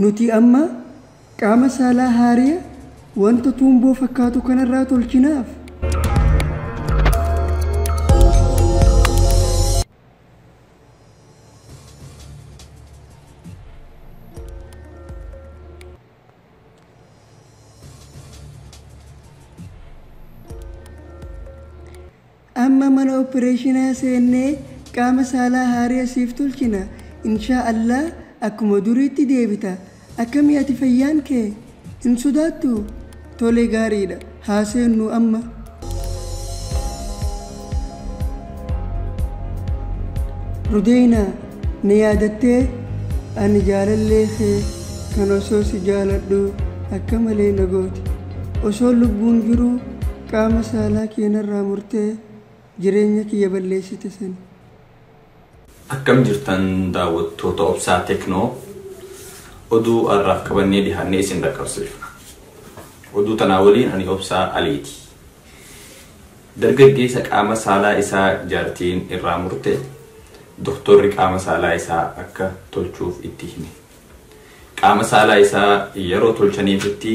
Nuti amma qaama saalaa haariya wanta tuumboo fakkaatu kanarraa tolchinaaf. Amma mana opereeshinaa seennee qaama saalaa haariya siif tolchina. Inshaa Allah akkuma duriitti deebita. Akkamii ati fayyaan kee? Hin sodaattu? Tole gaariidha. Haa seennu amma. Rudeynaa, na yaadattee? Ani jaalallee kee kan osoo si jaaladhu akka malee na goote. Osoo lubbuun jiruu qaama saalaa kee narraa murtee jireenya kiyya balleessite sani. Akkam jirtan daawwattoota Obsaa Teknoo, oduu har'aaf qabannee dhiyaannee isin dhaqqabsiifna. Oduu tanaa waliin ani Obsaa Aliiti. Dargaggeessa qaama saalaa isaa jaartiin irraa murte doktorri qaama saalaa isaa akka tolchuuf itti hime. Qaama saalaa isaa yeroo tolchaniifitti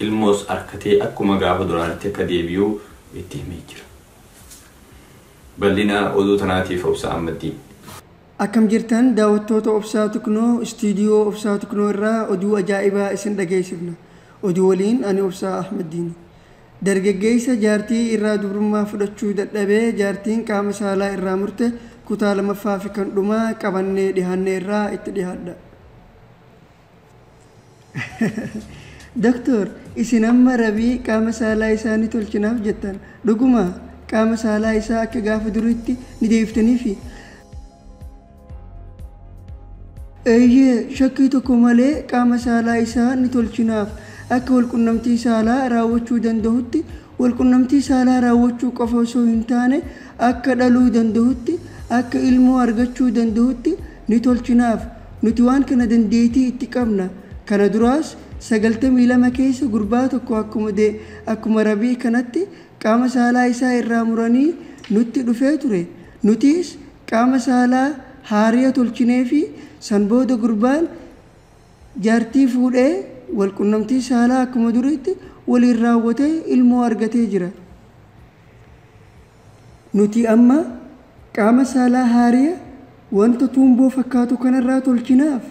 ilmoos harkatee akkuma gaafa duraanitti akka deebi'u itti himee jira. Bal'ina oduu tanaatiif Obsaa Ammaddii. Akkam jirtan daawwattoota Obsaa Teknoo, istiidiyoo Obsaa Teknoo irraa oduu ajaa'ibaa isin dhageessifna. Oduu waliin ani Obsaa Ahmaddiini. Dargaggeessa jaartii irraa dubrummaa fudhachuu dadhabee jaartiin qaama saalaa irraa murte kutaa lamaffaa fi kan dhumaa qabannee dhiyaannee irraa itti dhiyaadha. Doktor, isin amma rabii qaama saalaa isaa ni tolchinaaf jettan. Dhuguma qaama saalaa isaa akka gaafa duriitti ni deebiftaniifi? Eeyyee, shakkii tokko malee qaama saalaa isaa ni tolchinaaf. Akka walqunnamtii saalaa raawwachuu danda'utti, walqunnamtii saalaa raawwachuu qofa osoo hin taane akka dhaluu danda'utti, akka ilmoo argachuu danda'utti ni tolchinaaf. Nuti waan kana dandeettii itti qabna. Kana duraas 92 keessa gurbaa tokko akkuma rabii kanatti qaama saalaa isaa irraa muranii nutti dhufee ture. Nutis qaama saalaa haariya tolchinee fi san booda gurbaan jaartii fuudhee walqunnamtii saalaa akkuma duriitti waliin raawwatee ilmoo argatee jira. Nuti amma qaama saalaa haariya wanta tuumboo fakkaatu kanarraa tolchinaaf.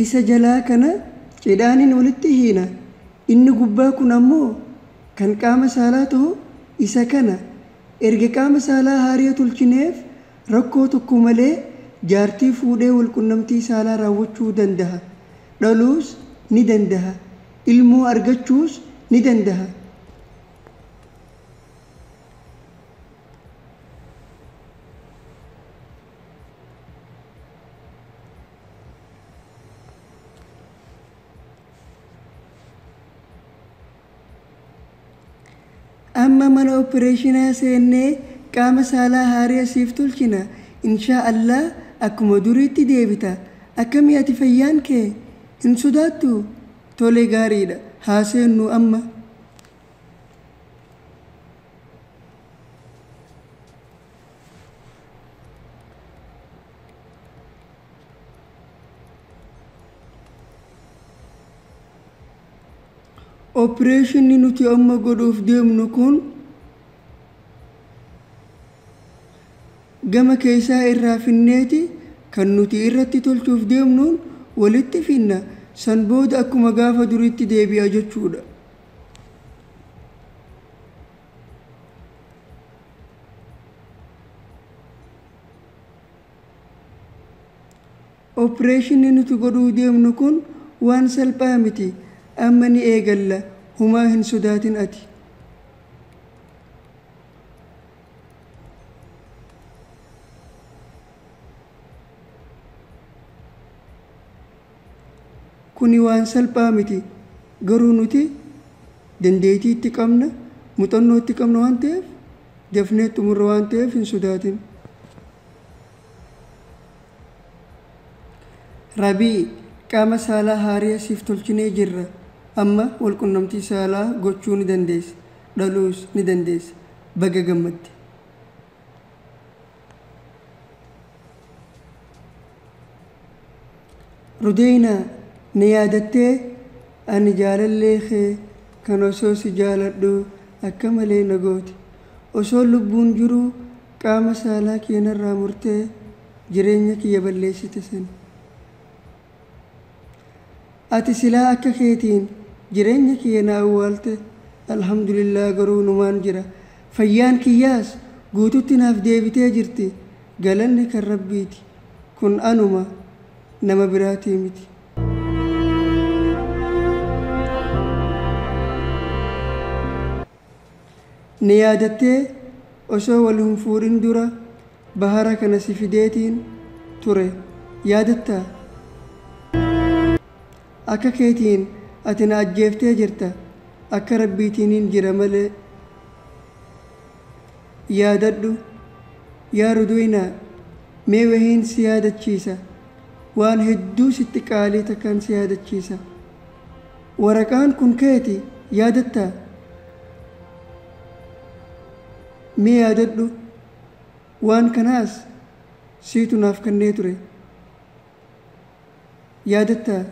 Isa jalaa kana cidhaaniin walitti hiina. Inni gubbaa kun ammoo kan qaama saalaa ta'u isa kana. Erga qaama saalaa haariya tolchineef rakkoo tokko malee jaartii fuudhee walqunnamtii saalaa raawwachuu danda'a. Dhaluus ni danda'a. Ilmoo argachuus ni danda'a. Amma mana opereeshinaa seennee qaama saalaa haariya siif tolchina. Inshaa Allah akkuma duriitti deebita. Akkamii ati fayyaan kee? Hin sodaattu? Tole gaariidha. Haa seennu amma. Opereeshinni nuti amma godhuuf deemnu kun gama keessaa irraa finneeti kan nuti irratti tolchuuf deemnuun walitti finna. San booda akkuma gaafa duriitti deebi'a jechuudha. Opereeshinni nuti godhuu deemnu kun waan salphaa miti. Amma ni eegalla. Humaa hin sodaatin ati. Kuni waan salphaa miti. Garuu nuti dandeettii itti qabna, muuxannoo itti qabna waan ta'eef, dafnee xumurra waan ta'eef hin sodaatin. Rabii qaama saalaa haariya siif tolchinee jirra. Amma walqunnamtii saalaa gochuu ni dandeessa. Dhaluus ni dandeessa. Baga gammadde. Rudeynaa na yaadattee ani jaalallee kee kan osoo si jaaladhu akka malee na goote. Osoo lubbuun jiruu qaama saalaa kee narraa murtee jireenya kiyya balleessite sani. Ati silaa akka keetiin jireenya kiyya na awwaalte alhamdulillah garuu numaan jira. Fayyaan kiyyaas guututti naaf deebitee jirti. Galanni kan Rabbiiti. Kun anuma nama biraatii miti. Ni yaadattee osoo wal hin fuudhin dura bahara kana si fideetiin ture. Yaadattaa? Akka keetiin ati na ajjeeftee jirta. Akka Rabbiitiiniin jira malee. Yaadadhu yaa Rudeynaa mee wahiin si yaadachiisa. Waan hedduu sitti qaalii takkaan si yaadachiisa. Waraqaan kun keeti yaadattaa? Mee yaadadhu waan kanaas siitu naaf kennee ture. Yaadattaa?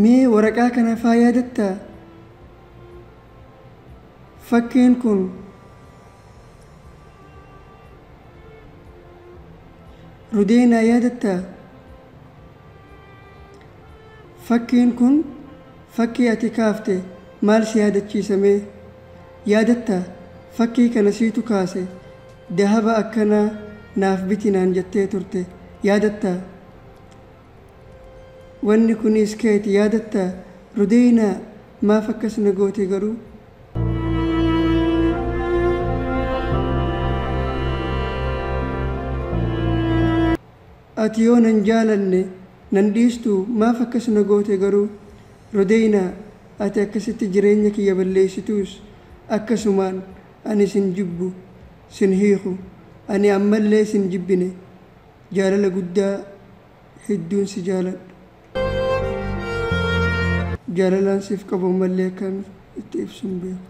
Mee waraqaa kana faa yaadattaa? Fakkiin kun Rudeynaa yaadattaa? Fakkiin kun fakkii ati kaafte maal si yaadachiisa mee? Yaadattaa? Fakkii kana siitu kaase dahaba akkanaa naaf biti naan jettee turte. Yaadattaa? Wanni kunis keeti yaadattaa? Rudeynaa maaf akkas na goote garuu? Ati yoo nan jaalanne nan dhiistu maaf akkas na goote garuu? Rudeynaa ati akkasitti jireenya kiyya balleessituus akkasumaan ani sin jibbu sin hiiku ani ammallee sin jibbine jaalala guddaa hedduun si jaaladha. Jaalalaan siif qabu ammallee akkaan itti ibsu hin beeku.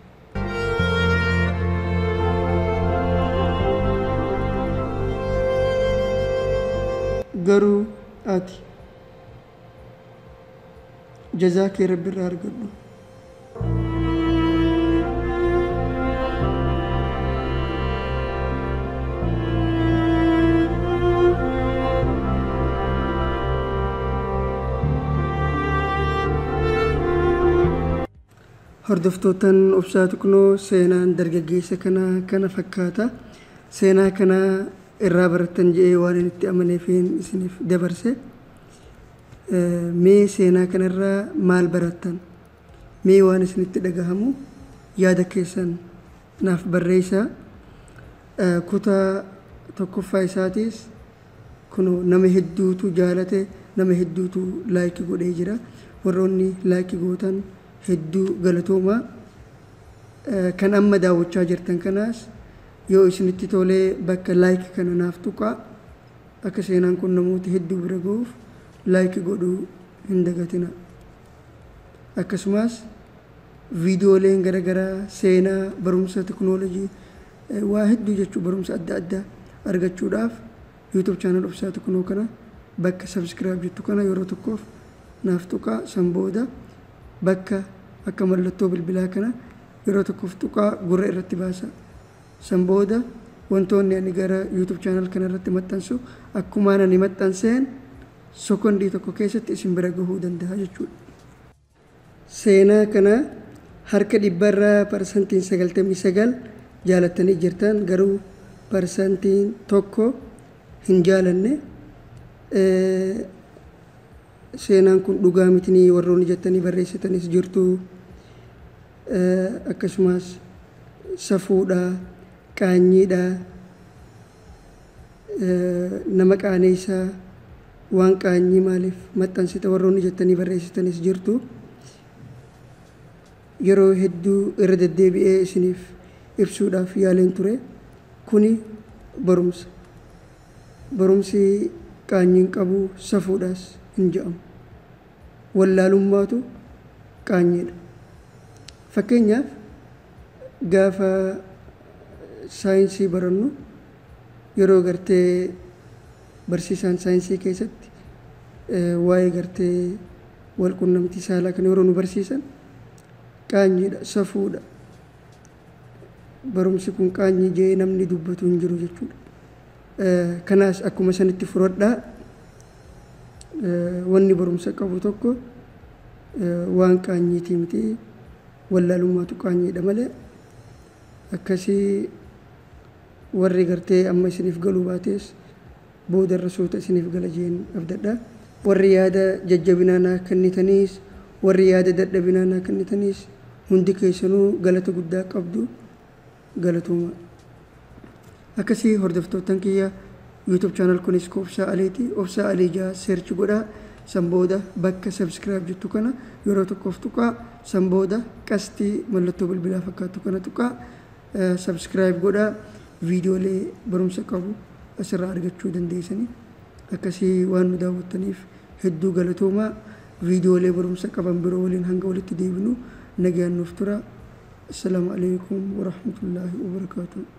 Garuu ati jazaa kee Rabbi irraa argadhu. Hordoftootaan Obsaa Tuqnoo seenaan dargaggeessa kanaa kana fakkaata. Seenaa kana irraa barattan jedhee waan inni itti amaneefin isiniif dabarse. Mee seenaa kanarraa maal barattan? Mee waan isinitti dhagahamu yaada keessan naaf barreessaa. Kutaa tokkoffaa isaatiis kunoo nama hedduutu jaalate, nama hedduutu laayikii godhee jira. Warroonni laayikii gootan hedduu galatoomaa. Kan amma daawwachaa jirtan kanaas yoo isinitti tolee bakka laayikii kana naaf tuqaa. Akka seenaan kun namoota hedduu bira gahuuf laayikii godhuu hin dagatina. Akkasumas viidiyooleen garaagaraa seenaa barumsa teknoolojii waa hedduu jechuu barumsa adda addaa argachuudhaaf YouTube channel Obsaa Tuqnoo kana bakka subscribe jettu kana yeroo tokkoof naaf tuqaa. San booda bakka akka mallattoo bilbilaa kana yeroo tokkoof tuqaa gurra irratti baasa. San booda wantoonni ani gara YouTube channel kana irratti maxxansu akkumaan ani maxxanseen sekondii tokko keessatti isin bira gahuu danda'a jechuudha. Seenaa kana harka dhibbarraa 99% jaalattanii jirtan garuu 1% hin jaalanne. Seenaan kun dhugaa mitinii warroonni jettanii barreessitanis jirtu. Akkasumas safuudha, qaanyiidha, nama qaaneessaa waan qaanyii maaliif maxxansita warroonni jettanii barreessitanis jirtu. Yeroo hedduu irra deddeebi'ee isiniif ibsuudhaaf yaaleen ture. Kuni barumsa. Barumsi Qaanyiin qabu, safuudhaas hin je'amu. Wallaalummaatu qaanyiidha. Fakkeenyaaf, gaafa saayinsii barannu, yeroo gartee barsiisaan saayinsii keessatti waa'ee gartee walqunnamtii saalaa kana yeroo nu barsiisan, qaanyiidha, safuudha, barumsi kun qaanyii jee namni dubbatu hin jiru jechuudha. Kanaas akkuma sanitti fudhadhaa. Wanni barumsa qabu tokko waan qaanyiitii miti, wallaalummaatu qaanyiidha malee. Akkasii warri gartee amma isiniif galuu baates boodarra suuta isiniif gala jeen abdadha. Warri yaada jajjabinaa naa kennitaniis, warri yaada dadhabinaa naa kennitaniis, hundi keessanuu galata guddaa qabdu, galatooma. Akkasii hordoftootan kiyya, YouTube channel kunis Obsaa Aliiti. Obsaa Alii jaa search godhaa. San booda bakka subscribe jettu kana yeroo tokkoof tuqaa. San booda qastii mallattoo bilbilaa fakkaattu kana tuqaa, subscribe godhaa. Viidiyoolee barumsa qabu asirraa argachuu dandeessanii. Akkasii waan nu daawwattaniif hedduu galatoomaa. Viidiyoolee barumsa qaban biroo waliin hanga walitti deebinu nagaan nuuf tura. Assalaamu alaikum warahmatullaahi wabarakaatuh.